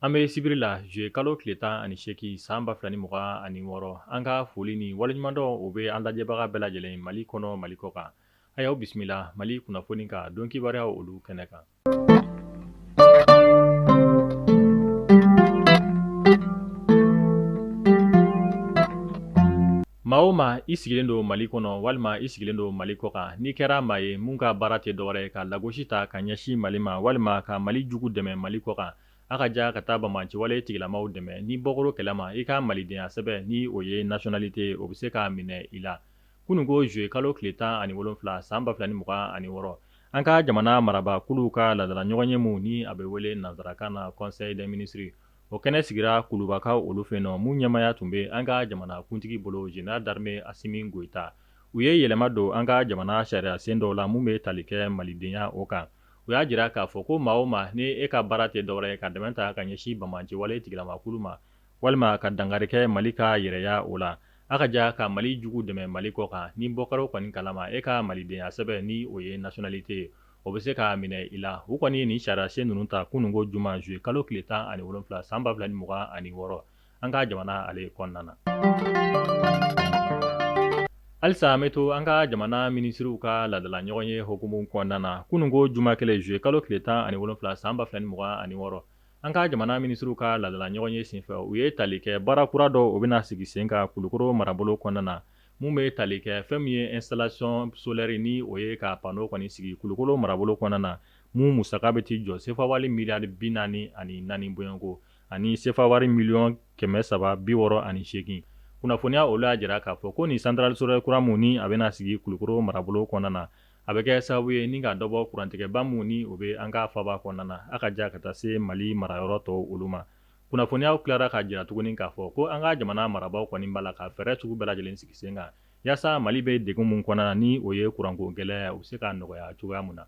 An bɛ sibiri la juillet kalo tile 18 san 2026. An ka foli ni waleɲumandɔn o bɛ an lajɛbaga bɛɛ lajɛlen Mali kɔnɔ, Mali kɔ kan. A y'aw bisimila Mali kunnafoni ka don kibaruyaw olu kɛnɛ kan. Maa o maa i sigilen don Mali kɔnɔ walima i sigilen don Mali kɔ kan, n'i kɛra maa ye mun ka baara tɛ dɔwɛrɛ ye ka lagosi ta ka ɲɛsin Mali ma walima ka Mali jugu dɛmɛ Mali kɔ kan, a ka ja ka taa banbaanciwale tigilamaw dɛmɛ, n'i bɔkɔr'o kalama, i ka malidenya sɛbɛn ni o ye nationalité ye, o bɛ se k'a minɛ i la. Kununko juillet kalo tile 17 san 2026, an ka jamana marabaakuluw ka laadala ɲɔgɔnye mun ni a bɛ wele nansarakan na conseil des ministres, o kɛnɛ sigira kulubakaw olu fɛ nɔ mun ɲɛmaaya tun bɛ an ka jamana kuntigi bolo général d'armée Asimi Goyita. U ye yɛlɛma don an ka jamana sariyasen dɔw la mun bɛ tali kɛ malidenya o kan. U y'a jira k'a fɔ ko maa o maa ni e ka baara tɛ dɔwɛrɛ ye ka dɛmɛ ta ka ɲɛsin banbaanciwale tigilamakulu ma walima ka dankari kɛ Mali ka yɛrɛya o la, a ka ja ka Mali jugu dɛmɛ Mali kɔ kan, ni bɔkɛr'o kɔni kalama, e ka malidenya sɛbɛn ni o ye nationalité ye, o bɛ se k'a minɛ i la. U kɔni ye nin sariyasen ninnu ta kununko juma juillet kalo tile 17 san 2026 an ka jamana ale kɔnɔna na. Halisa an bɛ to an ka jamana minisiriw ka laadala ɲɔgɔnye hukumu kɔnɔna na. Kununko juma kelen juillet kalo tile 17 san 2026 an ka jamana minisiriw ka laadala ɲɔgɔnye senfɛ, u ye tali kɛ baara kura dɔ o bɛna sigi sen kan Kulukoro marabolo kɔnɔna na, mun bɛ tali kɛ fɛn min ye installation solaire ni o ye ka panneau kɔni sigi Kulukoro marabolo kɔnɔna na, mun musaka bɛ t'i jɔ sefa wari miliyari 44 bɔɲɔgɔnko ani sefa wari miliyɔn 368. Kunnafoniya olu y'a jira k'a fɔ ko nin centrale solaire kura mun ni a bɛna sigi Kulukoro marabolo kɔnɔna na, a bɛ kɛ sababu ye ni ka dɔ bɔ kurantigɛba mun ni o bɛ an ka faaba kɔnɔna na, a ka ja ka taa se Mali marayɔrɔ tɔw olu ma. Kunnafoniyaw tilara k'a jira tuguni k'a fɔ ko an ka jamana marabaaw kɔni b'a la ka fɛɛrɛ sugu bɛɛ lajɛlen sigi sen kan yaasa Mali bɛ degun mun kɔnɔna na ni o ye kuranko gɛlɛya ye, o bɛ se ka nɔgɔya cogoya mun na.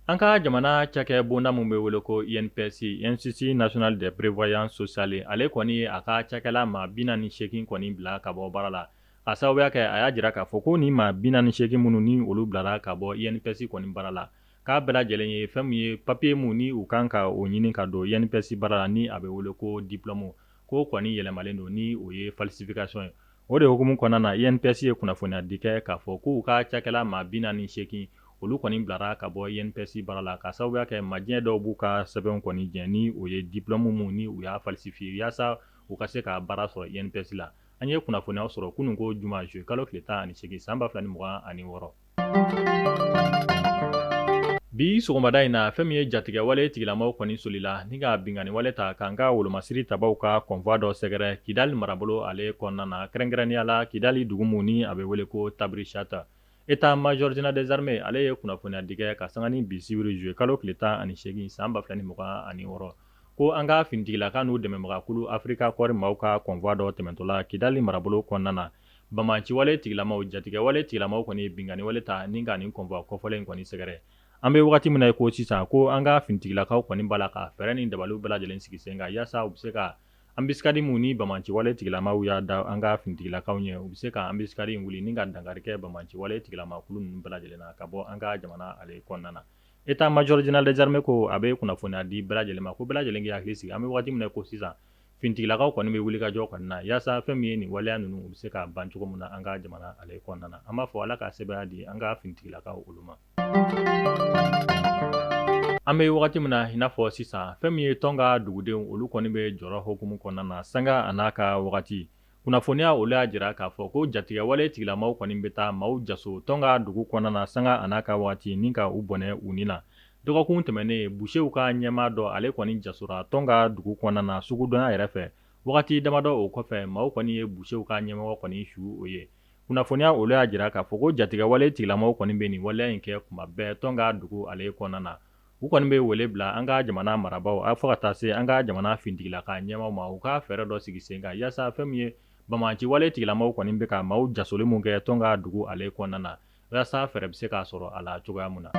An ka jamana cakɛ bonda min bɛ wele ko INPS, Institut National de Prévoyance Sociale, ale kɔni ye a ka cakɛla maa 48 kɔni bila ka bɔ baara la. A sababuya kɛ, a y'a jira k'a fɔ ko nin maa 48 minnu ni olu bilara ka bɔ INPS kɔni baara la, k'a bɛɛ lajɛlen ye fɛn min ye papier mun ni u kan ka o ɲini ka don INPS baara la ni a bɛ wele ko diplôme, k'o kɔni yɛlɛmalen don ni o ye falsification ye. O de hukumu kɔnɔna na, INPS ye kunnafoniya di kɛ k'a fɔ k'u ka cakɛla maa 48 olu kɔni bilara ka bɔ INPS baara la k'a sababuya kɛ majɛ dɔw b'u ka sɛbɛnw kɔni jɛ ni o ye diplôme mun ni u y'a falsifier yaasa u ka se ka baara sɔrɔ INPS la. An ye kunnafoniyaw sɔrɔ kunun ko juma juillet kalo tile 18 san 2026. Bi sɔgɔmada in na, fɛn min ye jatigɛwale tigilamaw kɔni solila ni ka binkanni wale ta k'an ka wolomasiri tabaw ka convoi dɔ sɛgɛrɛ Kidali marabolo ale kɔnɔna na, kɛrɛnkɛrɛnnenya la Kidali dugu mun ni a bɛ wele ko Tabrichata. État major général des armées ale ye kunnafoniya di kɛ ka sanga ni bi sibiri juillet kalo tile 18 san 2026 ko an ka finitigilaka n'u dɛmɛbagakulu Africa Corps maaw ka convoi dɔ tɛmɛntɔla Kidali marabolo kɔnɔna na, banbaanciwale tigilamaw, jatigɛwale tigilamaw kɔni ye binkanni wale ta ni ka nin convoi kɔfɔlen in kɔni sɛgɛrɛ. An bɛ wagati min na i ko sisan, ko an ka finitigilakaw kɔni b'a la ka fɛɛrɛ ni dabaliw bɛɛ lajɛlen sigi sen kan yaasa u bɛ se ka embuscade mun ni banbaanciwale tigilamaw y'a da an ka finitigilakaw ɲɛ, u bɛ se ka embuscade in wuli ni ka dankari kɛ banbaanciwale tigilamakulu ninnu bɛɛ lajɛlen na ka bɔ an ka jamana ale kɔnɔna na. État major général des armées ko a bɛ kunnafoniya di bɛɛ lajɛlen ma ko bɛɛ lajɛlen k'i hakili sigi, an bɛ wagati min na i ko sisan, finitigilakaw kɔni bɛ wulikajɔ kɔni na yaasa fɛn min ye nin waleya ninnu u bɛ se ka ban cogo min na an ka jamana ale kɔnɔna na. An b'a fɔ Ala ka sebaaya di an ka finitigilakaw olu ma. An bɛ wagati min na i n'a fɔ sisan, fɛn min ye Tɔnka dugudenw olu kɔni bɛ jɔrɔ hukumu kɔnɔna na sanga a n'a ka wagati. Kunnafoniya olu y'a jira k'a fɔ ko jatigɛwale tigilamaw kɔni bɛ taa maaw jaso Tɔnka dugu kɔnɔna na sanga a n'a ka waati ni ka u bɔnɛ u ni na. Dɔgɔkun tɛmɛnen, Busew ka ɲɛmaa dɔ ale kɔni jasora Tɔnka dugu kɔnɔna na sugudonya yɛrɛ fɛ. Wagati damadɔ o kɔfɛ, maaw kɔni ye Busew ka ɲɛmɔgɔ kɔni su o ye. Kunnafoniya olu y'a jira k'a fɔ ko jatigɛwale tigilamaw kɔni bɛ nin waleya in kɛ kuma bɛɛ Tɔnka dugu ale kɔnɔna na. U kɔni bɛ wele bila an ka jamana marabaaw a fo ka taa se an ka jamana finitigilaka ɲɛmaaw ma, u ka fɛɛrɛ dɔ sigi sen kan yaasa fɛn min ye banbaanciwale tigilamaw kɔni bɛ ka maaw jasoli mun kɛ Tɔnka dugu ale kɔnɔna na, yaasa fɛɛrɛ bɛ se k'a sɔrɔ a la cogoya mun na.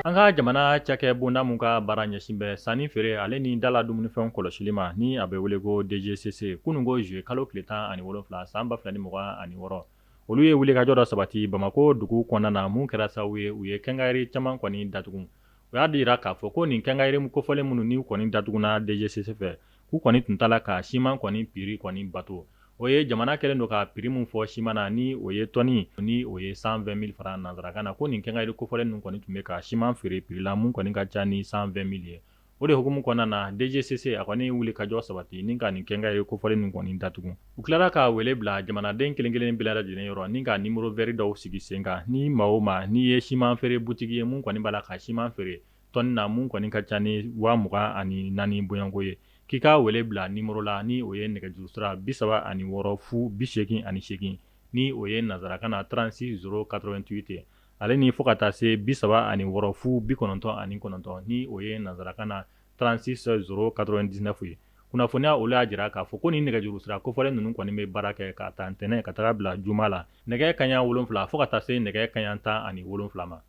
An ka jamana cakɛ bonda mun ka baara ɲɛsin bɛ sanni feere ale ni dala dumunifɛnw kɔlɔsili ma ni a bɛ wele ko DGCC, kununko juillet kalo tile 17 san 2026, olu ye wulikajɔ dɔ sabati Bamakɔ dugu kɔnɔna na mun kɛra sababu ye u ye quincaillerie caman kɔni datugu. O y'a jira k'a fɔ ko nin quincaillerie kofɔlen minnu ni kɔni datuguna DGCC fɛ, k'u kɔni tun t'a la ka siman kɔni prix kɔni bato. O ye jamana kɛlen don ka prix min fɔ siman na, ni o ye tɔni ni o ye 120 000 francs nansarakan na, ko nin quincaillerie kofɔlen ninnu kɔni tun bɛ ka siman feere prix la mun kɔni ka ca ni 120 000 ye. O de hukumu kɔnɔna na, DGCC a kɔni wuli ka jɔ sabati ni ka nin quincaillerie kofɔlen ninnu kɔni datugu. U tilara ka wele bila jamanaden kelen kelen bɛɛ lajɛlen yɔrɔ ni ka numéro vert dɔw sigi sen kan, ni maa o maa n'i ye siman feere butigi ye mun kɔni b'a la ka siman feere tɔni na mun kɔni ka ca ni 24,000 bɔɲɔgɔnko ye, k'i ka wele bila numéro la ni o ye nɛgɛjuru sira 36 0 88 ni o ye nansarakan na 36 088 ye, ale ni fo ka taa se 36 0 99 ni o ye nansarakan na 36 099 ye. Kunnafoniya olu y'a jira k'a fɔ ko nin nɛgɛjuru sira kofɔlen ninnu kɔni bɛ baara kɛ ka ta ntɛnɛn ka taga bila juma la nɛgɛ kanɲɛ 7 fo ka taa se nɛgɛ kanɲɛ 17 ma.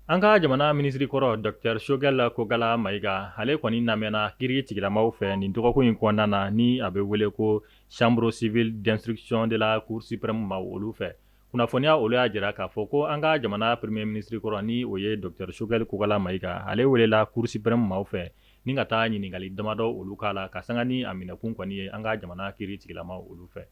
An ka jamana minisiri kɔrɔ Docteur Choguel Kokalla Maïga, ale kɔni lamɛnna kiiri tigilamaw fɛ nin dɔgɔkun in kɔnɔna na, ni a bɛ wele ko chambre civile d'instruction de la Cour suprême maaw olu fɛ. Kunnafoniya olu y'a jira k'a fɔ ko an ka jamana premier ministre kɔrɔ, ni o ye Docteur Choguel Kokalla Maïga, ale welela Cour suprême maaw fɛ ni ka taa ɲininkali damadɔ olu k'a la, ka sanga ni a minɛkun kɔni ye an ka jamana kiiri tigilamaw olu fɛ.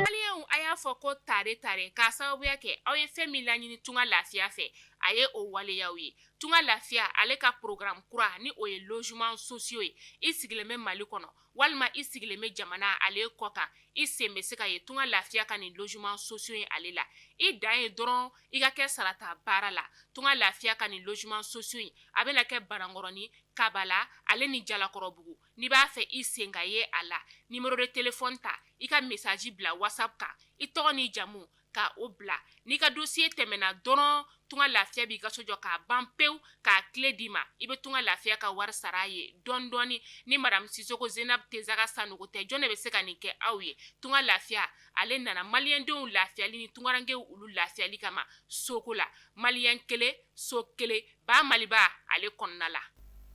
Maliyɛnw, a y'a fɔ ko tare tare k'a sababuya kɛ aw ye fɛn min laɲini Tunga Lafiya fɛ, a ye o waleyaw ye. Tunga Lafiya ale ka programme kura, ni o ye logement sociaux ye, i sigilen bɛ Mali kɔnɔ walima i sigilen bɛ jamana ale kɔ kan, i sen bɛ se ka ye Tunga Lafiya ka nin logement sociaux ye ale la. I dan ye dɔrɔn i ka kɛ sarata baara la. Tunga Lafiya ka nin logement sociaux in, a bɛna kɛ Banankɔrɔni, Kabala ale ni Jalakɔrɔbugu. N'i b'a fɛ i sen ka ye a la, numéro de téléphone ta, i ka message bila WhatsApp kan, i tɔgɔ n'i jamu ka o bila. N'i ka dossier tɛmɛna dɔrɔn, Tunga Lafiya b'i ka so jɔ k'a ban pewu, k'a clé d'i ma. I bɛ Tunga Lafiya ka wari sara a ye dɔɔni dɔɔni. Ni madame Sisoko Zenab Tezaga Sanogo tɛ, jɔn de bɛ se ka nin kɛ aw ye? Tunga Lafiya ale nana maliyɛndenw lafiyali ni tungarankew olu lafiyali kama soko la. Maliyɛn kelen so kelen ba Maliba ale kɔnɔna la.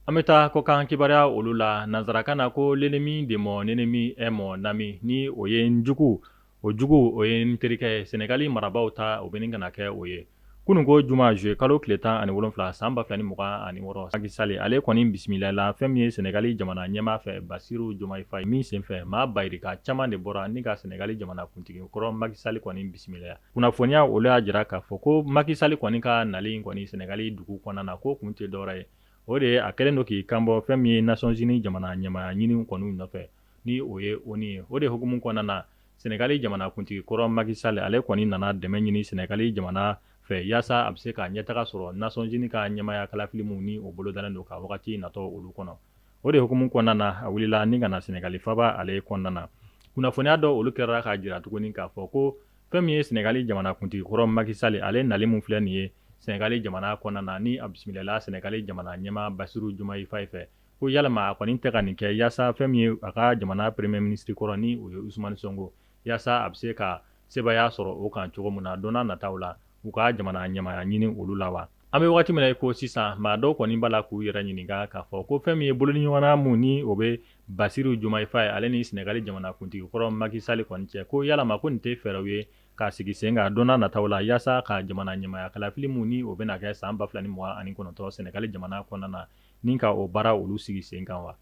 An bɛ taa kɔkan kibaruya olu la nansarakan na ko l'ennemi de mon ennemi est mon ami, ni o ye n jugu, o jugu o ye n terikɛ ye. Senegali marabaaw ta o bɛ nin kana kɛ o ye. Kunun ko juma, juillet kalo tile 17 san 2026, Macky Sall ale kɔni bisimilala fɛn min ye Senegali jamana ɲɛmaa fɛ, Basiru Diomaye Faye min senfɛ, maa bayirika caman de bɔra ni ka Senegali jamana kuntigi kɔrɔ Macky Sall kɔni bisimila. Kunnafoniya olu y'a jira k'a fɔ ko Macky Sall kɔni ka nali in kɔni Senegali dugu kɔnɔna na, ko kun tɛ dɔwɛrɛ ye, o de ye a kɛlen don k'i kanbɔ fɛn min ye Nations Unies jamana ɲɛmaaya ɲini kɔni nɔfɛ, ni o ye ONU ye. O de hukumu kɔnɔna na, Senegali jamana kuntigi kɔrɔ Macky Sall ale kɔni nana dɛmɛ ɲini Senegali jamana fɛ yaasa a bɛ se ka ɲɛtaga sɔrɔ Nations Unies ka ɲɛmaaya kalafili min ni o bolodalen don ka wagati natɔ olu kɔnɔ. O de hukumu kɔnɔna na, a wulila ni ka na Senegali faba ale kɔnɔna na. Kunnafoniya dɔ olu kɛra k'a jira tuguni k'a fɔ ko fɛn min ye Senegali jamana kuntigi kɔrɔ Macky Sall ale nali min filɛ nin ye Senegali jamana kɔnɔna na, ni a bisimilala Senegali jamana ɲɛmaa Basiru Diomaye Faye fɛ, ko yalama a kɔni tɛ ka nin kɛ yaasa fɛn min ye a ka jamana premier ministre kɔrɔ, ni o ye Ousmane Sonko, yaasa a bɛ se ka sebaaya sɔrɔ o kan cogo min na don n'a nataw la u ka jamana ɲɛmaaya ɲini olu la wa. An bɛ waati min na i ko sisan, maa dɔw kɔni b'a la k'u yɛrɛ ɲininka k'a fɔ ko fɛn min ye bolodiɲɔgɔnna mun ni o bɛ Basiru Diomaye Faye ale ni Senegali jamana kuntigi kɔrɔ Macky Sall kɔni cɛ, ko yalama ko nin tɛ fɛɛrɛw ye k'a sigi sen kan don n'a nataw la yaasa ka jamana ɲɛmaaya kalafili mun ni o bɛna kɛ san 2029 Senegali jamana kɔnɔna na, ni ka o baara olu sigi sen kan wa.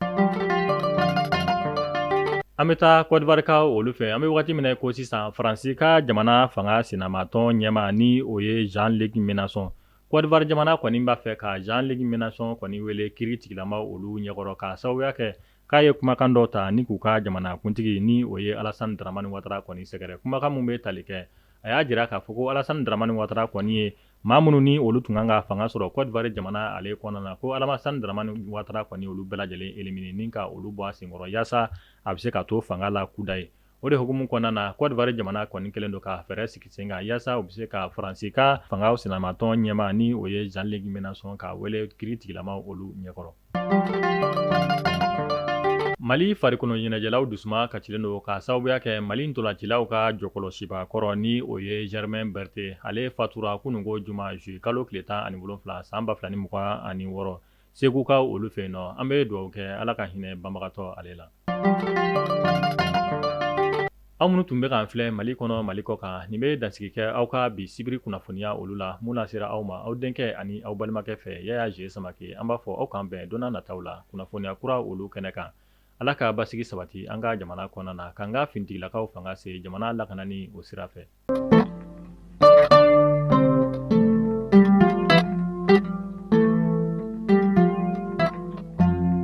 An bɛ taa Côte d'Ivoire ka olu fɛ. An bɛ waati min na ko sisan, Faransi ka jamana fanga sinamatɔn ɲɛmaa, ni o ye Jean-Luc Mélenchon, Côte d'Ivoire jamana kɔni b'a fɛ ka Jean-Luc Mélenchon kɔni wele kiiri tigilama olu ɲɛkɔrɔ, k'a sababuya kɛ k'a ye kumakan dɔ ta ni k'u ka jamana kuntigi, ni o ye Alassane Dramane Ouattara kɔni sɛgɛrɛ. Kumakan min bɛ tali kɛ, a y'a jira k'a fɔ ko Alassane Dramane Ouattara kɔni ye maa minnu ni olu tun kan ka fanga sɔrɔ Côte d'Ivoire jamana ale kɔnɔna na, ko Alassane Dramane Ouattara kɔni olu bɛɛ lajɛlen éliminer ni ka olu bɔ a senkɔrɔ yaasa a bɛ se ka to fanga la kuda ye. O de hukumu kɔnɔna na, Côte d'Ivoire jamana kɔni kɛlen don ka fɛɛrɛ sigi sen kan yaasa u bɛ se ka Faransi ka fanga sinamatɔn ɲɛmaa, ni o ye Jean-Luc Mélenchon, ka wele kiiri tigilamaw olu ɲɛkɔrɔ. Mali farikolo ɲɛnajɛlaw dusuma kasilen don k'a sababuya kɛ Mali ntolacilaw ka jɔkɔlɔsiba kɔrɔ, ni o ye Germain Berthe, ale fatura kununko juma juillet kalo tile 17 san 2026 Segukaw olu fɛ yen nɔ. An bɛ dugawu kɛ, Ala ka hinɛ banbagatɔ ale la. Aw minnu tun bɛ k'an filɛ Mali kɔnɔ, Mali kɔ kan, nin bɛ dansigi kɛ aw ka bi sibiri kunnafoniya olu la, mun lasera aw ma aw denkɛ ani aw balimakɛ fɛ Yaya Ze Samake. An b'a fɔ aw k'an bɛn don nataw la kunnafoniya kura olu kɛnɛ kan. Ala ka basigi sabati an ka jamana kɔnɔna na, k'an ka finitigilakaw fanga se jamana lakanani o sira fɛ.